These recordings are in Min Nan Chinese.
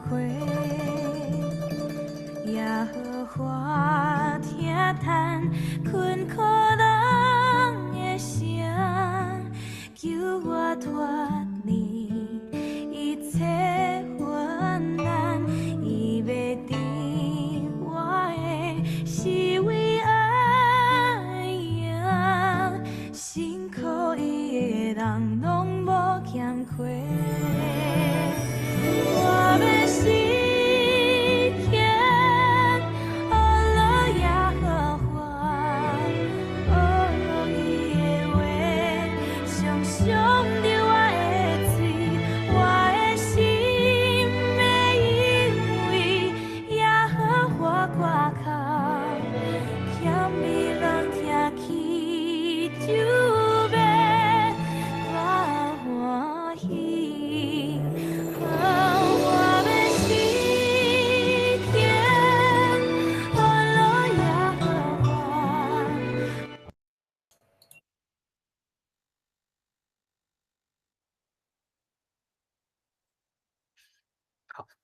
缺。耶和華聽嘆困苦人的聲，救我脫離一切患難，伊欲治我的是為愛贏，信靠伊的人攏無欠缺。我欲實現呵樂耶和華，哦，伊的話常常佇我的喙，我的心會因為耶和華掛靠，謙卑人聽起就欲大歡喜。我欲實現呵樂耶和華。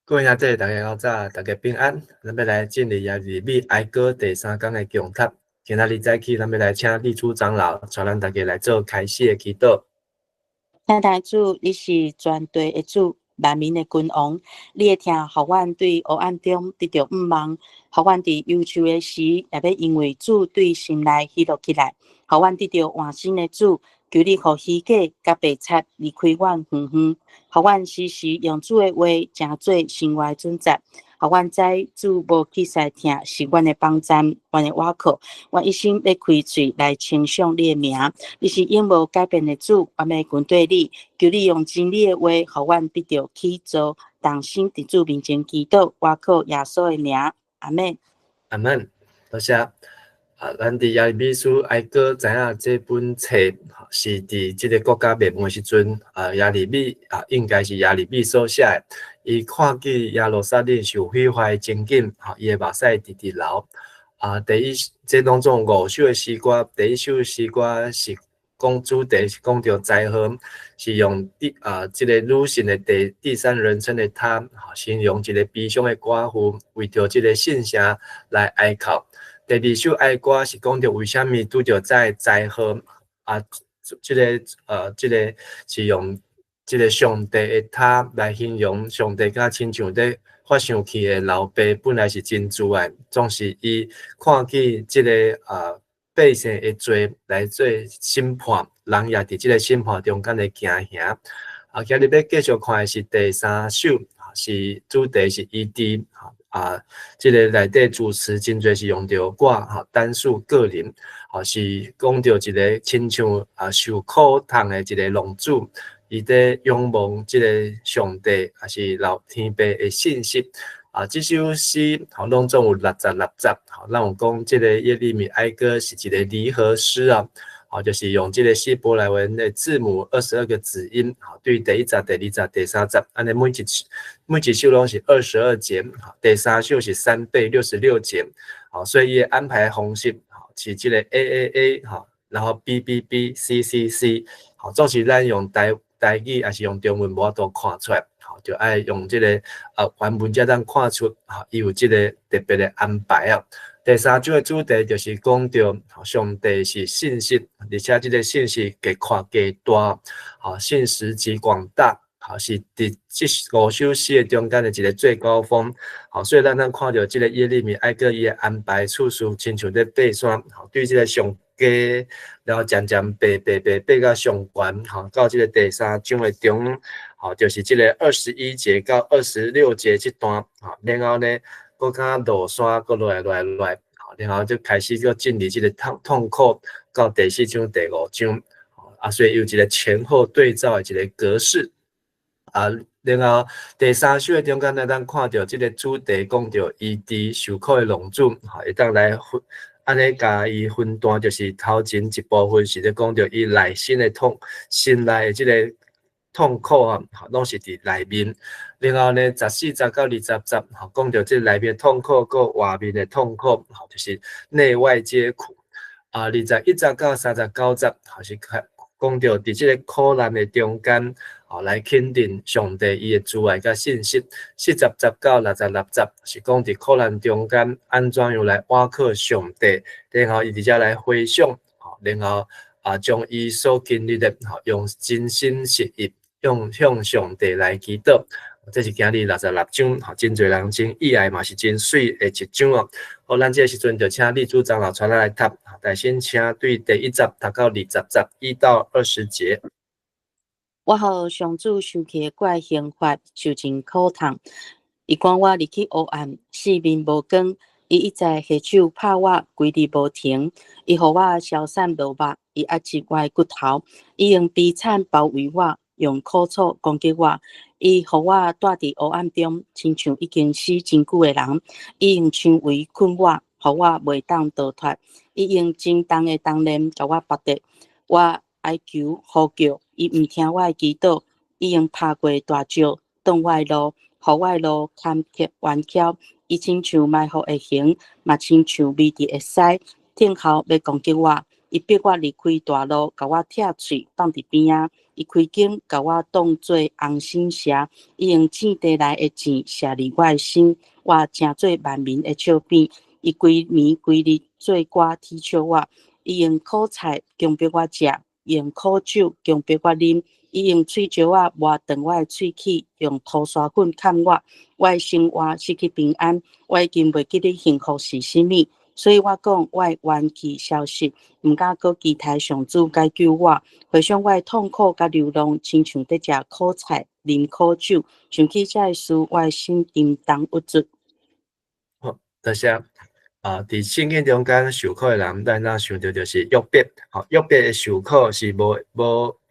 各位兄弟，大家好早，大家平安。咱欲來進入耶利米哀歌第三工的共讀。今仔日早起，咱欲來請麗珠長老帶咱大家來做開始的祈禱。親愛的主，你是全地的主，萬民的君王，你的疼予阮對黑暗中得著向望，予阮佇憂愁的時，也欲因為主對心內喜樂起來，予阮得著換新的主，求你予虛假佮白賊離開阮遠遠，予阮時時用主的話成做生活的準則，予阮知主無起誓疼是阮的幫贊，阮的倚靠，阮一生欲開喙來稱頌你的名。你是永無改變的主，我欲跟綴你，求你用真理的話，予阮得著起造，同心佇主面前祈禱，倚靠耶穌的名，阿們。阿們，多謝。啊，咱佇耶利米書哀歌知影這本冊是佇這个國家滅亡的時陣，啊，耶利米啊，應該是耶利米所寫的。伊看見耶路撒冷受毀壞的情景，吼，伊的目屎直直流。啊，第一，這攏總五首的詩歌，第一首詩歌是講主題是講著災禍，是用第啊，這个女性的第三人稱的她，吼，形容一个悲傷的寡婦為著這个聖城來哀哭。第二首哀歌是講著為啥物拄著這个災禍，啊，這个是用這个上帝的他來形容上帝，敢親像咧發生氣的老爸，本來是真慈愛，總是伊看見這个百姓的罪來做審判，人也佇這个審判中間的驚嚇。啊，今日欲繼續看的是第三首，是主題是醫治。啊，這个內底主詞真濟是用著我，吼，單數個人，吼，是講著一个親像啊受苦痛的一个浪子，伊佇仰望這个上帝，抑是老天父的信息。啊，這首詩吼攏總有六節六節，吼，咱有講這个耶利米哀歌是一个離合詩啊，吼，就是用這个希伯來文的字母22個子音，吼，對第一節、第二節、第三節，按呢每一首攏是22節，吼，第三首是3倍66節，吼，所以伊的安排方式，吼，是這个 A A A，吼，然後 B B B C C C，吼，總是咱用台語抑是用中文無法度看出來，吼，就愛用這个原文才通看出，吼，伊有這个特別的安排啊。第三章的主題就是講著上帝是信實，而且這个信實極闊極大，吼，信實極廣大，吼，是佇這五首詩的中間的一个最高峰，吼，所以咱通看著這个耶利米哀歌伊的安排次序，親像咧爬山，吼，對這个上低，然後漸漸爬爬爬爬到上懸，吼，到這个第三章的中，吼，就是這个21節到26節這段，吼，然後呢，閣較落山，閣落來落來落來，吼，然後就開始閣進入這个痛苦，到第四章、第五章，啊，所以有一个前後對照的一个格式，啊，然後第三首的中間，咱通看著這个主題講著醫治受苦的浪子，吼，會當來分，按呢共伊分段，就是頭前一部分是咧講著伊內心的痛，心內的這个痛苦啊，吼，攏是佇內面。然後呢，14節到20節，吼，講著這內面痛苦，閣外面的痛苦，吼，就是內外皆苦。啊，21節到39節，吼，是較講著佇這个苦難的中間，來肯定上帝伊的慈愛佮信實。40節到66節是講佇苦難中間按怎樣來倚靠上帝，然後伊佇遮來回想，然後將伊所經歷的，用真心實意用向上帝來祈禱。這是今日66章，真濟人真意愛嘛是真媠的一章哦。好，咱這个時陣就請麗珠長老傳來讀，來先請對第1節讀到20節，1到20節。我予上主受氣的怪刑罰，受盡苦痛。伊趕我入去黑暗，四面無光。伊一再下手拍我，規日無停。伊予我消散落肉，伊壓制我的骨頭。伊用悲慘包圍我，用苦楚攻擊我。伊予我蹛佇黑暗中，親像已經死真久的人。伊用纖維綑我，予我袂當逃脫。伊用真重的重擔共我縛著。我哀求呼叫，伊毋聽我的祈禱。伊用拍過大石擋我的路，予我的路坎坷彎曲。伊親像埋伏的熊，嘛親像迷佇的獅，聽候欲攻擊我。伊逼我離開大路，共我拆喙放佇邊仔。伊開弓共我當做紅心蛇，伊用箭地來的箭射入我的心，我成做萬民的笑柄。伊規暝規日做歌恥笑我，伊用苦菜強迫我食，用苦酒強迫我啉。伊用喙石仔磨斷我的喙齒，用塗沙粉崁我。我的生活失去平安，我已經袂記得幸福是啥物。所以我講，我的冤氣消失，毋敢閣期待上主解救我。回想我的痛苦佮流浪，親像佇食苦菜、啉苦酒。想起這个事，我的心沉重鬱卒。好，多謝。佇聖經中間受苦的人，咱當想著就是約伯。吼，約伯的受苦是無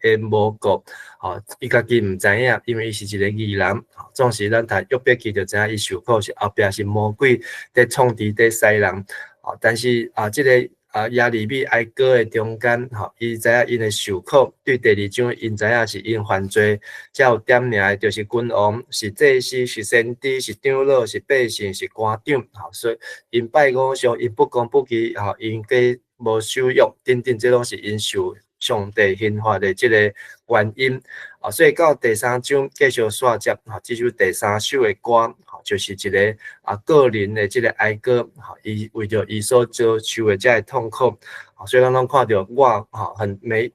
緣無故，吼，伊家己毋知影，因為伊是一个義人。總是咱讀約伯記就知影，伊受苦是後壁是魔鬼佇創治佇使人。吼，但是這个耶利米哀歌的中間，吼，伊知影𪜶的受苦，對第二章𪜶知影是𪜶犯罪，才有點名的，就是君王、是祭司、是先知、是長老、是百姓、是官長，吼，所以𪜶拜偶像，𪜶不公不義，吼，𪜶計無守約，等等，這攏是𪜶受上帝刑罰的這个原因。所以到第三章繼續煞接，吼，這首第三首的歌，吼，就是一个個人的這个哀歌，吼，伊為著伊所遭受的這个痛苦，所以咱攏看著我，吼，很每一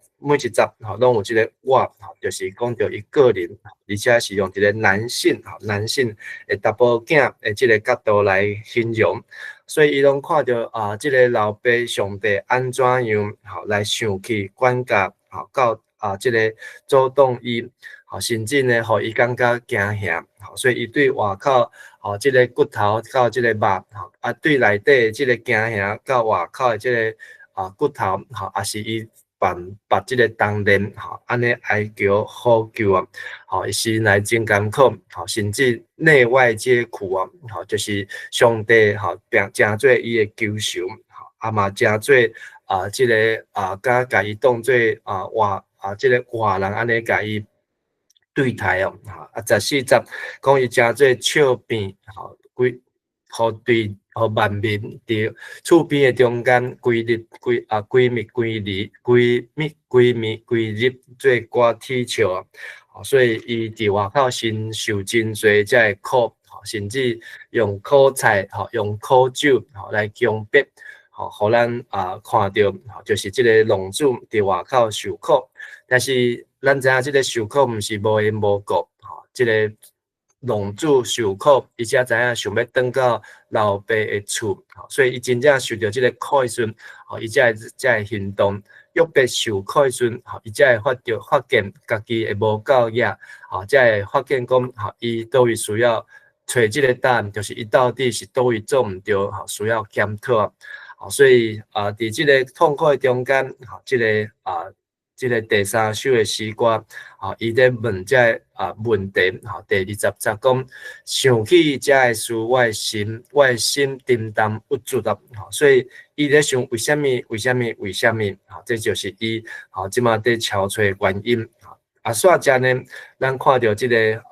節，吼，攏有這个我，吼，就是講著伊個人，而且是用一个男性，吼，男性的查埔囝的這个角度來形容，所以伊攏看著這个老爸上帝按怎樣，吼，來生氣管教，吼，到這个阻擋伊，吼，甚至呢，予伊感覺驚嚇，吼，所以伊對外口，吼，這个骨頭到這个肉，吼，對內底這个驚嚇到外口的這个骨頭，吼，也是伊縛縛這个重擔，吼，按呢哀求呼救啊，吼，伊心內真艱苦，吼，甚至內外皆苦啊，吼，就是上帝，吼，變成做伊的憂愁，吼，嘛成做這个共伊當做活這个活人按呢共伊對待哦，14節講伊成做笑柄，吼，規予對予萬民佇厝邊的中間，規日規規暝規日規暝規暝規日做歌恥笑啊，所以伊佇外口身受真濟這个苦，甚至用苦菜，吼，用苦酒，吼，來強迫，吼，予咱看著，就是這个浪子佇外口受苦，但是咱知影這个受苦毋是無緣無故，吼，這个浪子受苦，伊才知影想欲轉到老爸的厝，所以伊真正受著這个苦的時陣，吼，伊才會行動。約伯受苦的時陣，吼，伊才會發現家己的無夠額，吼，才會發現講，吼，伊佗位需要揣這个答案，就是伊到底是佗位做毋對，吼，需要檢討。所以佇這个痛苦的中間，吼，這个第三首的詩歌，伊咧問這个問題，吼，第20節講，想起這个事，我的心沉重鬱卒啊，吼，所以伊咧想為啥物？為啥物？為啥物？吼，這就是伊吼這馬佇憔悴的原因。煞接呢，咱看著這个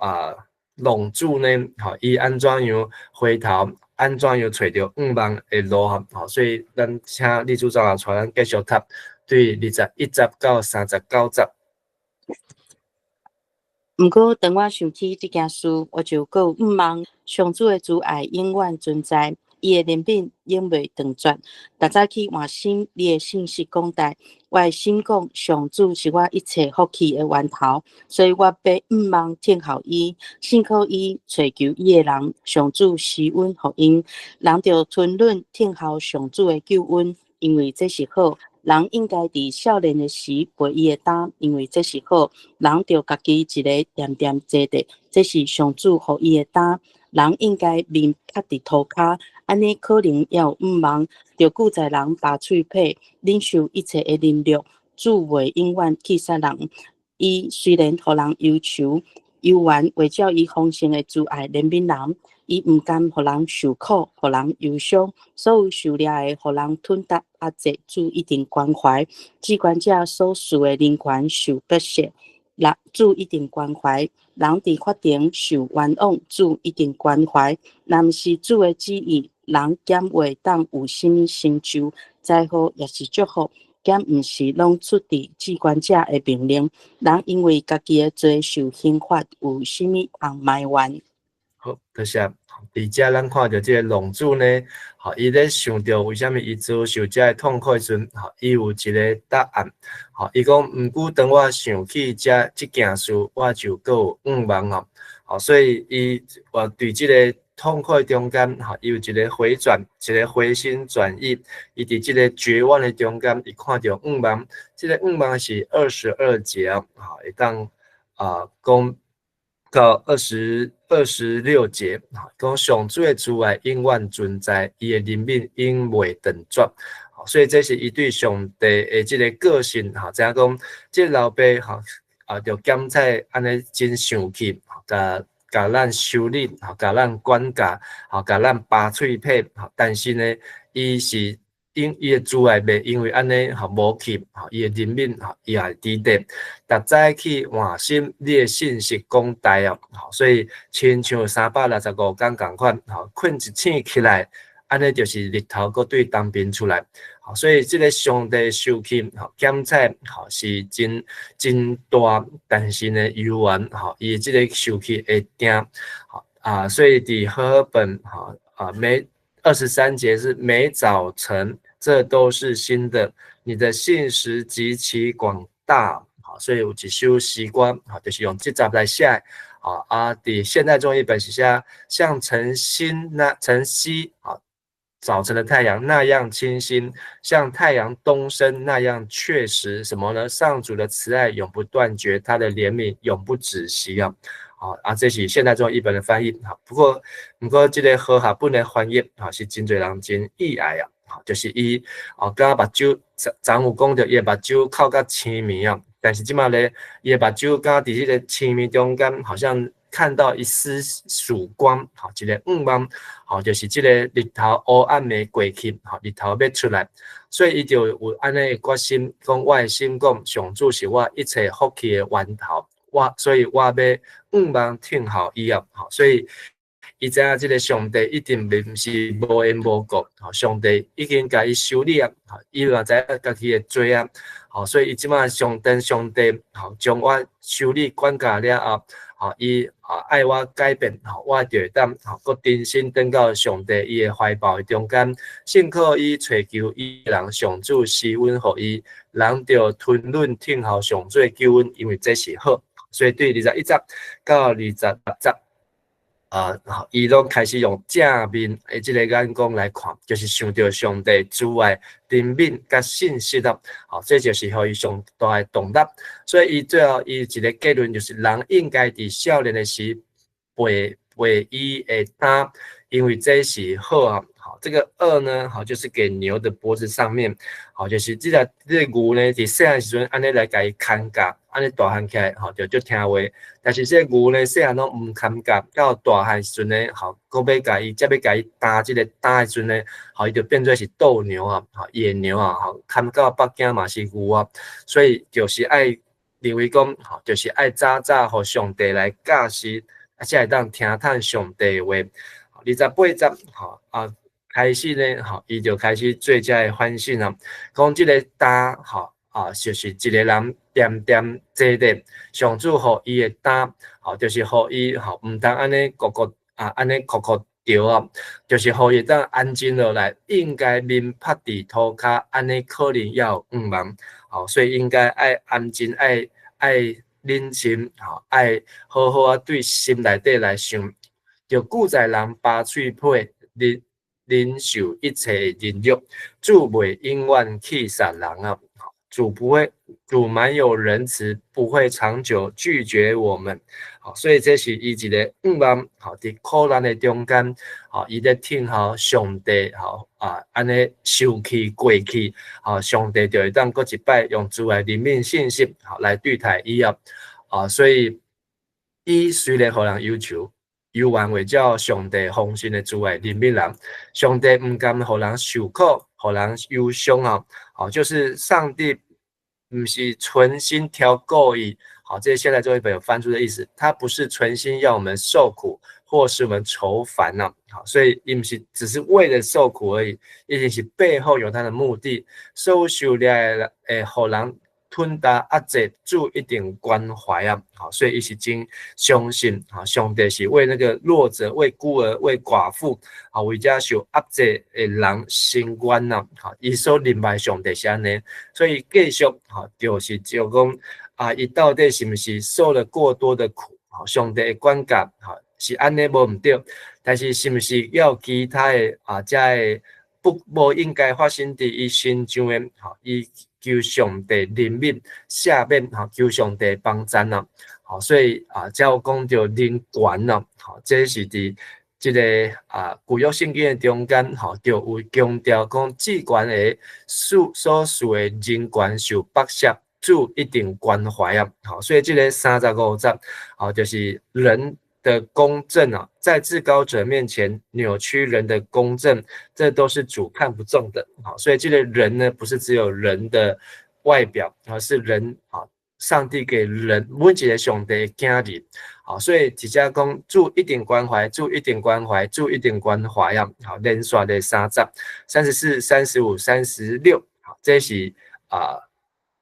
浪子呢，吼，伊按怎樣回頭，按怎樣揣著向望的路，吼，所以咱請李組長來帶咱繼續讀對21節到39節。毋過，當我想起這件事，我就閣有向望。上主的慈愛永遠存在，伊的憐憫永袂斷絕。逐早起換新，你的信實廣大。我的心講，上主是我一切福氣的源頭，所以我欲向望等候伊，信靠伊，揣求伊的人，上主施恩予𪜶。人著吞忍等候上主的救恩，因為這是好。人應該佇少年的時背伊的擔，因為這是好。人著家己一个恬恬坐著，這是上主予伊的擔。人應該面伏佇塗跤，按呢可能猶有向望。著久在人拔喙皮，忍受一切的凌辱，主袂永遠棄殺人。伊雖然予人憂愁，猶原會照伊豐盛的慈愛憐憫人。伊毋甘予人受苦，予人憂傷，所有受掠的，予人吞達壓制，主一定關懷；至懸者所賜的人權受剝削，人主一定關懷；人佇法庭受冤枉，主一定關懷。若毋是主的旨意，人敢會當有啥物成就？災禍抑是祝福，敢毋是攏出佇至懸者的命令？人因為家己的罪受刑罰，有啥物通埋怨？好，多謝。佇遮咱看著這个浪子呢，吼，伊咧想著為啥物伊遭受遮个痛苦的時陣，吼，伊有一个答案。吼，伊講，毋過當我想起這件事，我就閣有向望哦。吼，所以伊話對這个痛苦的中間，吼，伊有一个回轉，一个回心轉意。伊佇這个絕望的中間，伊看著向望。這个向望是22節，吼，會當啊講到26節，講上主的慈愛永遠存在，伊的憐憫永袂斷絕。所以這是伊對上帝的這个個性，吼，知影講，這个老爸，吼，啊，著檢采按呢真生氣，共咱修理，吼，共咱管教，吼，共咱扒喙皮，吼，但是呢，伊是因伊的慈愛袂因為按呢，吼，無去，吼，伊的憐憫，吼，伊也會佇咧。逐早起換新，你的信實廣大哦，吼，所以親像365工仝款，吼，睏一醒起來，按呢就是日頭閣對東邊出來，吼，所以這个上帝受氣，吼，檢采，吼，是真真大，但是呢，猶原，吼，伊的這个受氣會定，吼啊，所以佇和合本，吼啊，每23節是每早晨，這都是新的，你的信實極其廣大，好，所以有一首詩歌，好，就是用這節來寫，啊啊，佇現代中譯本是寫像晨星那晨曦，啊，早晨的太陽那樣清新，像太陽東升那樣確實，什麼呢？上主的慈愛永不斷絕，他的憐憫永不止息啊！好啊，這是現代中譯本的翻譯，好，不過這个和合本的翻譯，啊，是真濟人真意愛啊！就是伊哦，敢目睭昨昨有講著，伊的目睭哭甲青暝啊，但是這馬咧，伊的目睭敢佇彼个青暝中間，好像看到一絲曙光，吼，一个向望，吼，就是這个日頭烏暗的過去，吼，日頭欲出來，所以伊就有按呢的決心，講我的心講，上主是我一切福氣的源頭，我所以我欲向望等候伊啊，吼，所以伊知影這个上帝一定毋是無緣無故，吼，上帝已經共伊修理啊，吼，伊嘛知影家己的罪啊，吼，所以伊這馬上帝，吼，將我修理管教了後，吼，伊啊愛我改變，吼，我就會當吼，閣重新轉到上帝伊的懷抱的中間，信靠伊，揣求伊人，上主施恩予伊，人著吞忍等候上主的救恩，因為這是好。所以對21節到26節。啊，伊攏開始用正面的這个眼光來看，就是想著上帝慈愛、憐憫佮信實啊，好，這就是予伊上大的動力。所以伊最後伊一个結論就是，人應該佇少年的時背背伊的擔，因為這是好啊。好，這个軛呢，好，就是給牛的脖子上面，好，就是這个牛呢，佇細漢時陣按呢來共伊牽教，按呢大漢起來，吼，就足聽話。但是這个牛呢，細漢攏毋牽教，到大漢時陣呢，吼，閣欲共伊，才欲共伊擔這个擔的時陣呢，吼，伊就變做是鬥牛啊，吼，野牛啊，吼，牽到北京嘛是牛啊，所以就是愛認為講，吼，就是愛早早予上帝來教示，啊，才會當聽趁上帝的話。28節，吼啊。開始呢，吼，伊就開始做這个反省啊，講這个擔，吼，啊，就是一个人恬恬坐咧，上主予伊的擔，吼，就是予伊吼，毋通按呢糊糊啊，按呢哭哭著啊，就是予伊會當安靜落來，應該面拍佇塗跤，按呢可能猶有向望，吼，所以應該愛安靜，愛愛忍心，吼，愛好好仔對心內底來想，著久在人飽喙皮，忍忍受一切的凌辱，主袂永遠棄殺人啊！主不會，主滿有仁慈，不會長久拒絕我們。好，所以這是伊一个向望，好，佇苦難的中間，好，伊咧聽候上帝，好啊，按呢受氣過去，好，上帝就會當閣一擺用慈愛憐憫信實，好來對待伊啊，啊，所以伊雖然予人憂愁，猶原會照上帝豐盛的慈愛憐憫人，上帝毋甘予人受苦，予人憂傷啊，好，就是上帝毋是存心挑故意，好，這現在這一本有翻出的意思，他不是存心要我們受苦，或是我們愁煩吶，好，所以伊毋是只是為了受苦而已，一定是背後有他的目的。所受掠的會予人吞擔壓制，主一定關懷啊，好，所以伊是真相信，啊，上帝是為那個弱者、為孤兒、為寡婦，啊，為遮受壓制的人伸冤吶，好，伊所認為上帝是按呢，所以繼續，吼，就是就講啊，伊到底是毋是受了過多的苦？吼，上帝的管教，吼，是按呢無毋對，但是是毋是猶其他的啊，遮的不無應該發生佇伊身上的，吼，伊求上帝憐憫、赦免，吼，求上帝幫贊啊，吼，所以啊，才有講著人權啊，吼，這是佇這个啊舊約聖經的中間，吼，就有強調講至懸的所所屬的人權受剝削，主一定關懷啊，好，所以這个35節，好，就是人的公正啊，在至高者面前扭曲人的公正，這都是主看不中的。好，所以這個人呢，不是只有人的外表，而是人啊，上帝給人每一个上帝的囝兒。好，所以直接講主一定關懷，主一定關懷，主一定關懷啊。好，連續的三節，34、35、36，好，這是啊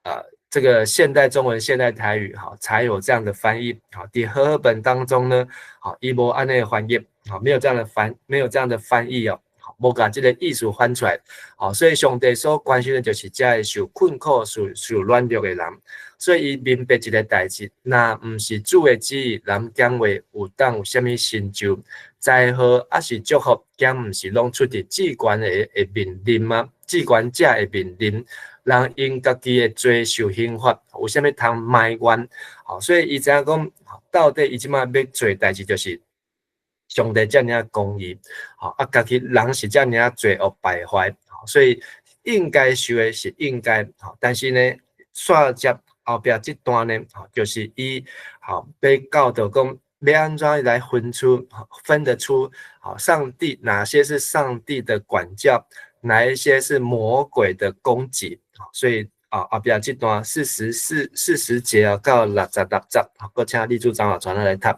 啊。這個現代中文、現代台語，哈，才有這樣的翻譯。好，佇和合本當中呢，好，伊無按呢翻譯，好，沒有這樣的翻，沒有這樣的翻譯哦，無共這個意思翻出來。好，所以上帝所關心的就是遮个受困苦、受受軟弱的人。所以伊明白一个代誌，若毋是主的旨意，人敢會有當有啥物成就？災禍抑是祝福，敢毋是攏出佇至懸的的命令嗎？至懸者的命令。人因家己的罪受刑罰，有啥物通埋怨？好，所以伊知影講，到底伊這擺欲做代誌，就是上帝遮爾仔公義，好啊，家己人是遮爾仔罪惡敗壞，所以應該受的是應該，好，但是呢，煞接後壁這段呢，就是伊好欲教導講，欲按怎來分出、分得出，好，上帝哪些是上帝的管教，哪一些是魔鬼的攻擊？所以啊，後壁這段4440節啊，到66節，閣請立柱長老傳來讀。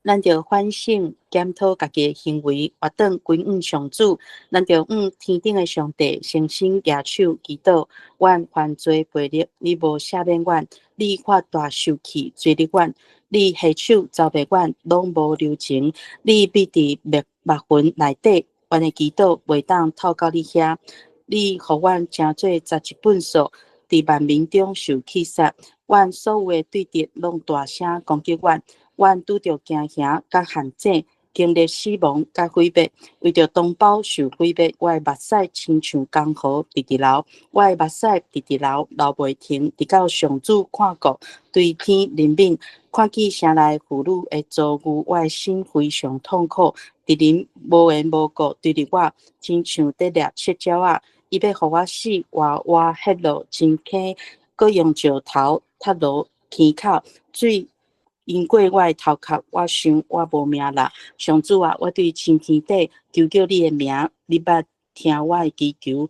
咱著反省檢討家己的行為，回轉歸向上主。咱著向天頂的上帝誠心舉手祈禱。阮犯罪悖逆，你無赦免阮；你發大受氣，追擊阮；你下手糟憊阮，攏無留情。你秘佇密密雲內底，阮的祈禱袂當透到你遐。你予阮成做雜一糞掃，佇萬民中受棄殺。阮所有的對敵攏大聲攻擊阮，阮拄著驚嚇佮陷阱，經歷死亡佮毀滅，為著同胞受毀滅，我的目屎親像江河直直流，我的目屎直直流，流袂停，直到上主看顧，對天憐憫，看見城內婦女的遭遇，我的心非常痛苦。敵人無緣無故追入我，親像佇掠七鳥仔，伊欲予我死，活活跌落深坑，閣用石頭踢落坑口，水淹過我的頭殼，我想我無命啦。上主啊，我對深天底求叫你的名，你捌聽我的祈求，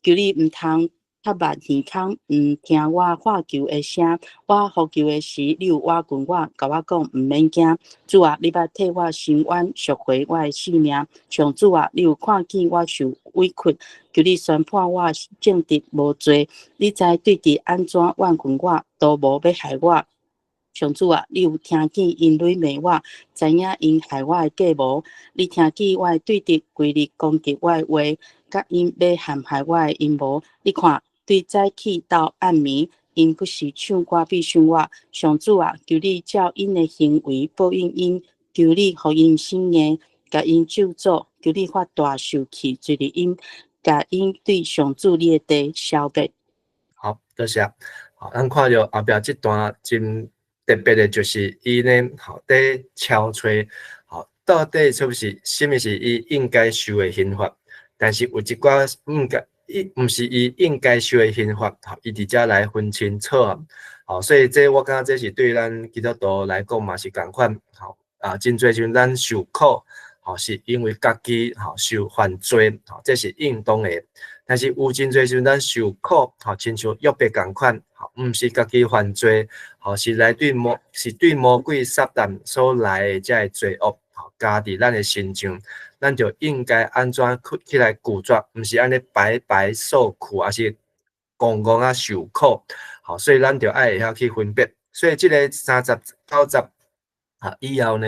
求你毋通合目耳孔，毋聽我喝求的聲。我呼求的時，你有倚近我，共我講毋免驚。主啊，你捌替我伸冤，贖回我的性命。上主啊，你有看見我受委屈，求你宣判我正直無罪。你知對敵按怎怨恨我，圖謀欲害我。上主啊，你有聽見𪜶詈罵我，知影𪜶害我的計謀。你聽見我的對敵規日攻擊我的話，佮𪜶欲陷害我的陰謀。你看，對早起到暗暝，𪜶不時唱歌比訓我。上主啊，求你照𪜶的行為報應𪜶，求你予𪜶生硬，共𪜶咒詛，求你發大受氣墜佇𪜶，共𪜶對上主你的地消滅。好，多謝。好，咱看著後壁這段真特別的，就是伊呢，吼，佇敲揣，吼，到底是毋是，啥物是伊應該受的刑罰？但是有一寡毋該，伊毋是伊應該受的刑罰，吼，伊佇遮來分清楚。吼，所以這我感覺這是對咱基督徒來講嘛是仝款，吼，啊，真濟時陣咱受苦，吼，是因為家己吼受犯罪，吼，這是應當的。但是有真濟時陣咱受苦，吼，親像約伯仝款，吼，毋是家己犯罪，吼，是來對魔，是對魔鬼撒旦所來的這个罪惡，吼，加佇咱的身上，咱就應該按怎去起來拒絕，毋是按呢白白受苦，抑是戇戇仔受苦，吼，所以咱就愛會曉去分別。所以這个39節啊以後呢，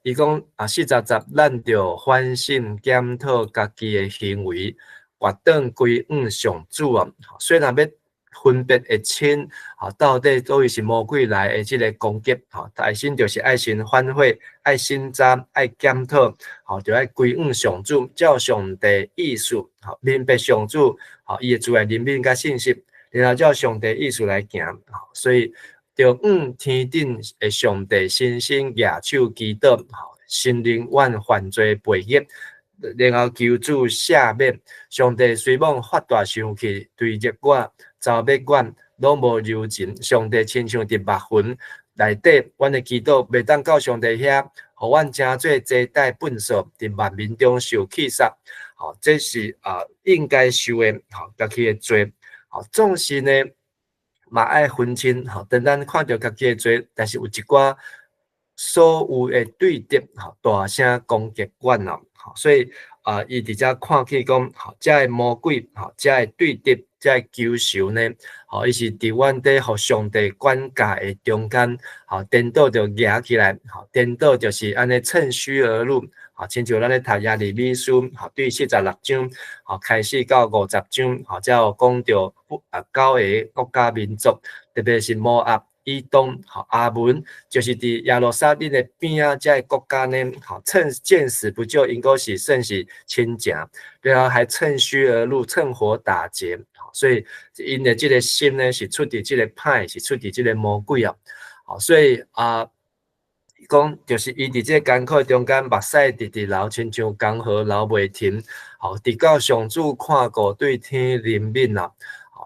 伊講啊40節，咱著反省檢討家己的行為，決轉歸向上主啊。雖然欲分別會清，啊，到底佗位是魔鬼來的這个攻擊，吼，但先就是愛先反悔，愛省察，愛檢討，吼，就愛歸向上主，照上帝意思，吼，明白上主，吼，伊的慈愛憐憫佮信實，然後照上帝意思來行，吼，所以著向天頂的上帝深深舉手祈禱，吼，承認阮犯罪背逆，然後求主赦免。上帝雖罔發大生氣，追責我，嘲滅阮，攏無留情。上帝親像佇密雲內底，阮的祈禱袂當到上帝遐，予阮成做遮帶糞掃，佇萬民中受棄殺。吼，這是啊應該受的，吼，家己的罪。吼，總是呢，嘛愛分清，吼，當咱看著家己的罪，但是有一寡所有的對敵，吼，大聲攻擊阮哦，吼，所以啊，伊佇遮看見講，吼，這个魔鬼，吼，這个對敵，這个仇仇呢，吼，伊是佇阮佇予上帝管教的中間，吼，顛倒就夯起來，吼，顛倒就是按呢趁虛而入，吼，親像咱咧讀耶利米書，吼，對46章，吼，開始到50章，吼，才有講著啊九个國家民族，特別是摩押、以東、吼亞捫，就是佇耶路撒冷的邊仔這个國家呢，吼，趁見死不救，𪜶閣是算是親情，然後還趁虛而入，趁火打劫，所以𪜶的這个心呢，是出佇這个歹，是出佇這个魔鬼啊，吼，所以啊，講就是伊佇這个艱苦中間，目屎直直流，親像江河流袂停，吼，直到上主看顧對天憐憫啊。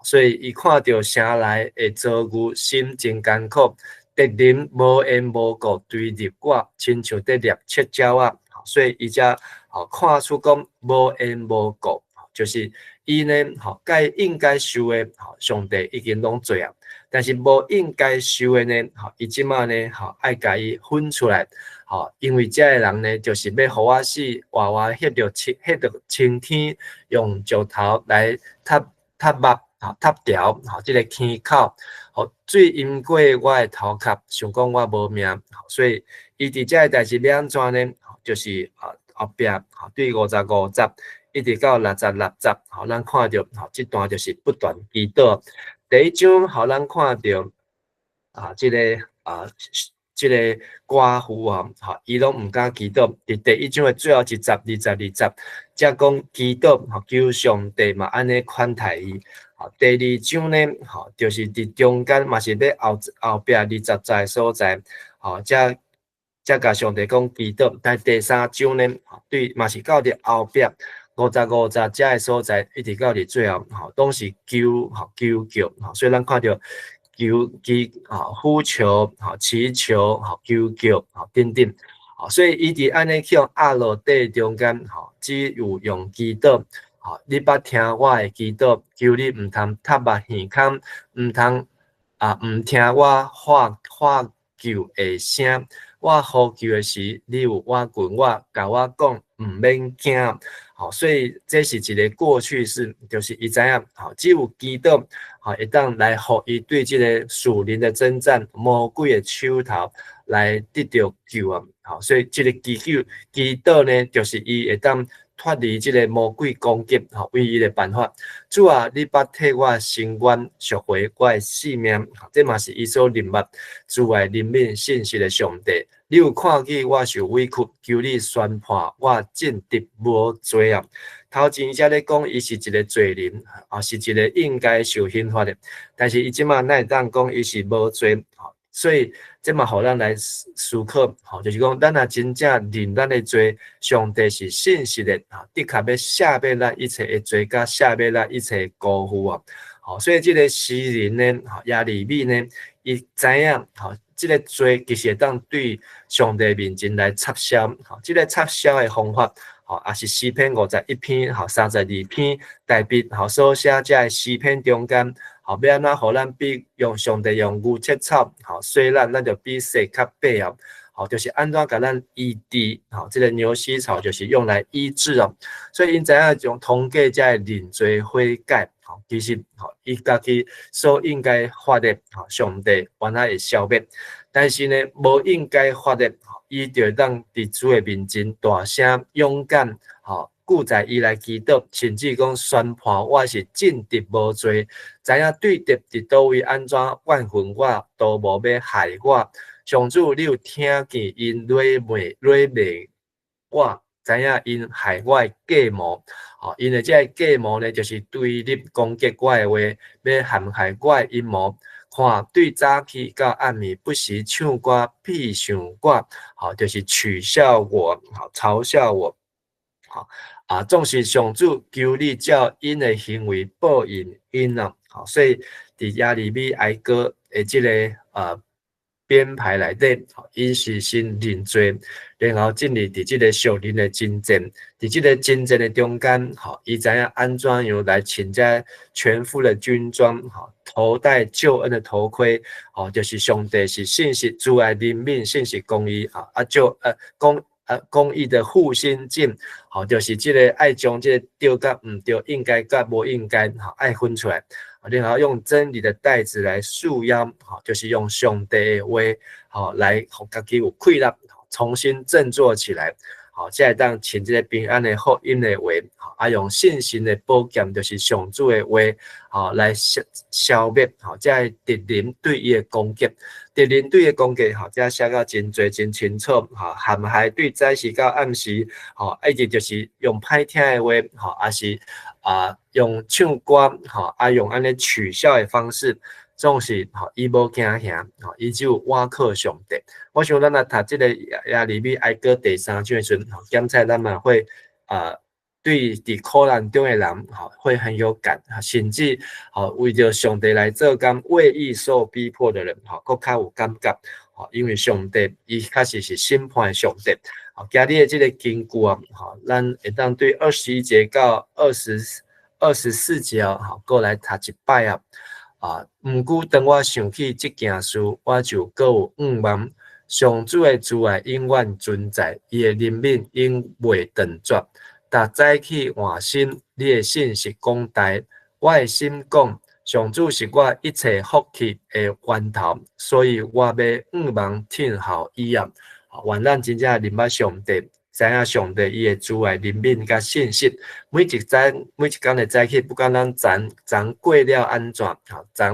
所以伊看著城內的遭遇，心真艱苦。敵人無緣無故追入我，親像佇獵七鳥仔。所以伊才吼看出講無緣無故，就是伊呢吼該應該受的，吼上帝已經攏做啊。但是無應該受的呢，吼伊這馬呢吼愛共伊分出來，吼因為這个人呢，就是欲予我死，活活翕著青天，用石頭來插插目。吼，插牢，吼，這个坑口，吼，水淹過我的頭殼，想講我無命，所以伊佇這个代誌欲按怎呢？就是啊後壁，吼，對55節一直到66節，吼，咱看著，吼，這段就是不斷祈禱。第一章，予咱看著啊，這个啊，這个寡婦啊，吼，伊攏毋敢祈禱。佇第一章的最後一節，22節，才講祈禱，吼，求上帝嘛按呢寬待伊。吼，第二章呢，吼，就是佇中間嘛是欲後後壁20節的所在，吼，才才共上帝講祈禱。但第三章呢，對，嘛是到佇後壁55節遮的所在，一直到佇最後，吼，攏是求，吼，求叫，吼，所以咱看著求祈，吼，呼求，吼，祈求，吼，求叫，吼，等等，吼，所以伊佇按呢去予壓落地中間，吼，只有用祈禱。吼，你捌聽我的祈禱，求你毋通塌目耳孔，毋通啊毋聽我喝喝救的聲。我呼求的時，你有倚近我，共我講毋免驚。吼，所以這是一個過去式，就是伊知影，吼，只有祈禱，吼，會當來予伊對這個屬靈的征戰、魔鬼的手頭來得著救啊！吼，所以這個祈求、祈禱呢，就是伊會當脫離這個魔鬼攻擊，吼，唯一的辦法。主啊，你捌替我伸冤，贖回我的性命，這嘛是伊所認捌慈愛憐憫信實的上帝。你有看見我受委屈，求你宣判我正直無罪啊！頭前才咧講，伊是一個罪人，啊，是一個應該受刑罰的。但是伊這馬哪會當講伊是無罪？所以這嘛予咱來思考，吼，就是講咱若真正認咱的罪，上帝是信實的，啊，的確欲赦免咱一切的罪，佮赦免咱一切的辜負啊。吼，所以這個詩人呢，吼，耶利米呢，伊知影，吼，這個罪其實會當對上帝面前來插銷，吼，這個插銷的方法，吼，也是詩篇51篇，吼，32篇，大衛吼所寫這个詩篇中間，吼，欲按怎予咱比用上帝用牛切草，吼，洗咱，咱就比雪較白哦，吼，就是按怎共咱醫治，吼，這個牛膝草就是用來醫治哦，所以𪜶知影用通過這个認罪悔改，吼，其實吼，伊家己所應該罰的，吼，上帝原來會消滅，但是呢，無應該罰的，伊就會當佇主的面前大聲勇敢，吼，記載伊來祈禱，甚至講宣判我是正直無罪，知影對敵佇佗位按怎怨恨我，都無欲害我。上主，你有聽見𪜶詈罵詈罵我，知影𪜶害我的計謀，吼，𪜶的這个計謀呢，就是對立攻擊我的話，欲陷害我的陰謀。看，對早起到暗暝，不時唱歌戲謔我，吼，就是取笑我，吼，嘲笑我，吼，啊，總是上主求你照𪜶的行為報應𪜶啊，吼，所以佇耶利米哀歌的這个編排內底，𪜶是先認罪，然後進入佇這個屬靈的征戰，佇這個征戰的中間，吼，伊知影按怎樣來穿這全副的軍裝，吼，頭戴救恩的頭盔，吼，就是上帝是信實、慈愛、憐憫、信實、公義，啊，啊救公公義的護心鏡，吼，就是這個愛將這個對佮毋對，應該佮無應該，吼，愛分出來。然後用真理的帶子來束腰，吼，就是用上帝的話，吼，來予家己有氣力，重新振作起來，吼，才會當穿這個平安的福音的話，啊，用信心的寶劍，就是上主的話，吼，來消消滅，吼，這个敵人對伊的攻擊，敵人對伊的攻擊，吼，這寫甲真濟真清楚，吼，陷害對早時到暗時，吼，一直就是用歹聽的話，吼，抑是啊，用唱歌，吼，啊，用按呢取笑的方式，總是吼，伊無驚嚇，吼，伊只有倚靠上帝。我想咱若讀這个耶利米哀歌第三章的時陣，檢查咱嘛會啊，對佇苦難中的人，吼，會很有感，甚至吼為著上帝來做工，為義受逼迫的人，吼，閣較有感覺，吼，因為上帝伊確實是審判的上帝。好，今日的這個根據啊，吼，咱會當對21節到24節哦，吼，閣來讀一擺啊。啊，毋過當我想起這件事，我就閣有向望。上主的慈愛永遠存在，伊的憐憫永袂斷絕。逐早起換新，你的信實廣大。我的心講，上主是我一切福氣的源頭，所以我欲向望聽候伊啊。願咱真正認捌上帝，知影上帝伊的慈愛、憐憫佮信實。每一早、每一工的早起，不管咱昨昨過了按怎，吼，昨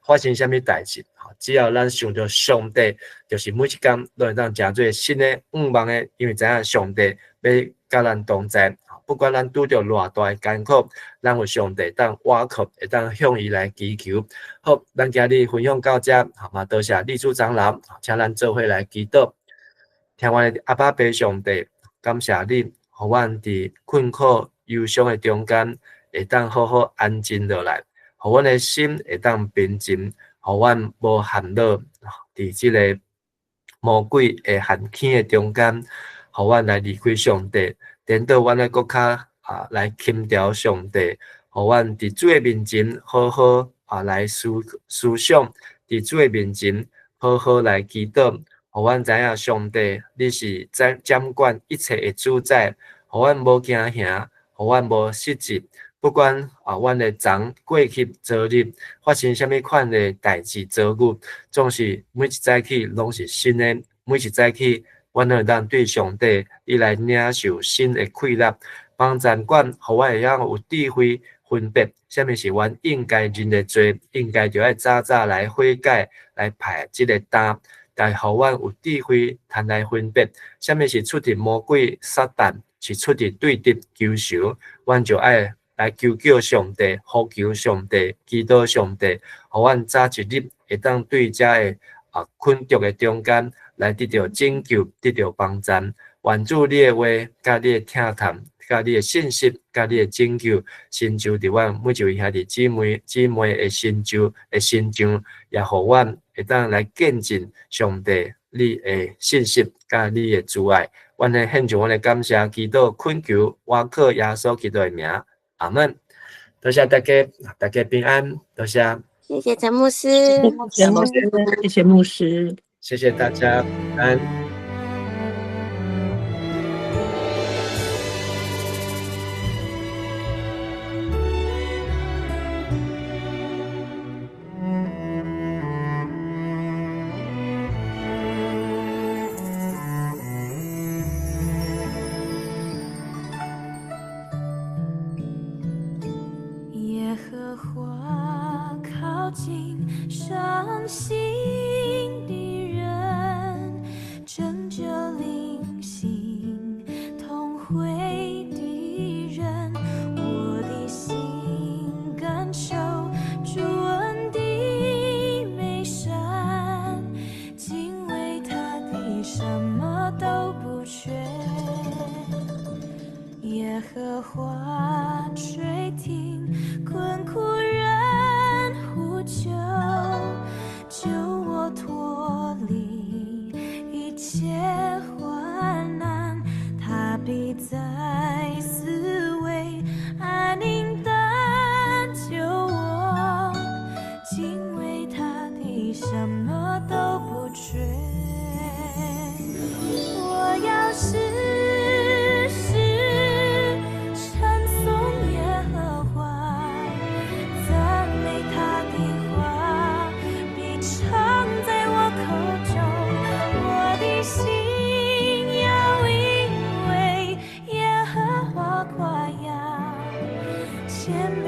發生啥物代誌，吼，只要咱想著上帝，就是每一工攏會當成做新的向望的，因為知影上帝欲佮咱同在。不管咱拄著偌大的艱苦，咱有上帝當倚靠，會當向伊來祈求。好，咱今日分享到這，好嘛，多謝麗珠長老，請咱做伙來祈禱。聽阮的阿爸父上帝，感謝你，予阮佇困苦憂傷的中間，會當好好安靜落來，予阮的心會當平靜，予阮無陷落佇這个魔鬼的陷坑的中間，予阮來離開上帝，顛倒阮愛閣較啊來輕佻上帝，予阮佇主的面前好好啊來思想，佇主的面前好好來祈禱，予阮知影上帝你是掌管一切的主宰，予阮無驚嚇，予阮無失志。不管啊，阮的昨過去、昨日發生啥物款的代誌遭遇，總是每一早起攏是新的，每一早起，阮會當對上帝，伊來領受新的氣力，幫贊阮，予阮會曉有智慧分別，啥物是阮應該認的罪，應該就愛早早來悔改，來排這个擔，但予阮有智慧通來分別，啥物是出自魔鬼撒旦，是出自對敵求仇，阮就愛來求叫上帝，呼求上帝，祈禱上帝，予阮早一日會當對遮个啊困局的中間來得著拯救，得著幫助。願主你的話，佮你的疼痛，佮你的信息，佮你的拯救，成就佇阮每一位兄弟姊妹姊妹的身上的身上，也予阮會當來見證上帝你的信息，佮你的慈愛。阮來獻上阮的感謝，祈禱懇求，倚靠耶穌基督的名。阿門。多謝大家，大家平安。多謝。謝謝陳牧師。謝謝牧師，謝謝牧師，謝謝大家，平安。耶和華靠近傷心的人，拯救靈心痛悔的人。我的心感受主恩的美善，敬畏他的什麼都不缺。耶和華垂聽困苦人呼求，救我脫離一切患難。他必在四圍安寧搭救我，敬畏他的什麼都不缺。我要時時稱頌耶和華，讚美他的話必常在我口中。我的心要因為耶和華誇耀，謙卑